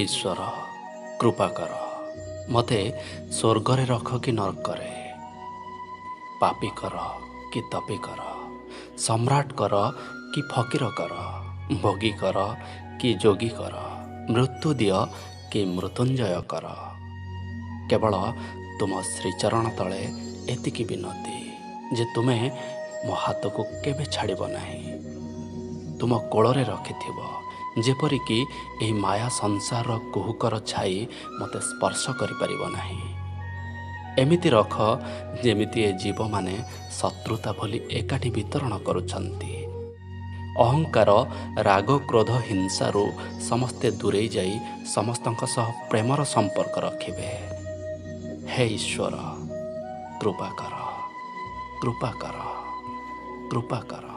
ଈଶ୍ୱର, କୃପା କର, ମୋତେ ସ୍ୱର୍ଗରେ ରଖ କି ନର୍କରେ, ପାପୀ କର କି ତପି କର, ସମ୍ରାଟ କର କି ଫକୀର କର, ଭୋଗୀ କର କି ଯୋଗୀ କର, ମୃତ୍ୟୁ ଦିଅ କି ମୃତ୍ୟୁଞ୍ଜୟ କର। କେବଳ ତୁମ ଶ୍ରୀଚରଣ ତଳେ ଏତିକି ବିନତି ଯେ ତୁମେ ମୋ ହାତକୁ କେବେ ଛାଡ଼ିବ ନାହିଁ, ତୁମ କୋଳରେ ରଖିଥିବ, ଯେପରିକି ଏହି ମାୟା ସଂସାରର କୁହୁକର ଛାଇ ମୋତେ ସ୍ପର୍ଶ କରିପାରିବ ନାହିଁ। ଏମିତି ରଖ ଯେମିତି ଏ ଜୀବମାନେ ଶତ୍ରୁତା ଭୁଲି ଏକାଠି ବିତରଣ କରୁଛନ୍ତି। ଅହଙ୍କାର, ରାଗ, କ୍ରୋଧ, ହିଂସାରୁ ସମସ୍ତେ ଦୂରେଇ ଯାଇ ସମସ୍ତଙ୍କ ସହ ପ୍ରେମର ସମ୍ପର୍କ ରଖିବେ। ହେ ଈଶ୍ୱର, କୃପା କର, କୃପା କର, କୃପା କର।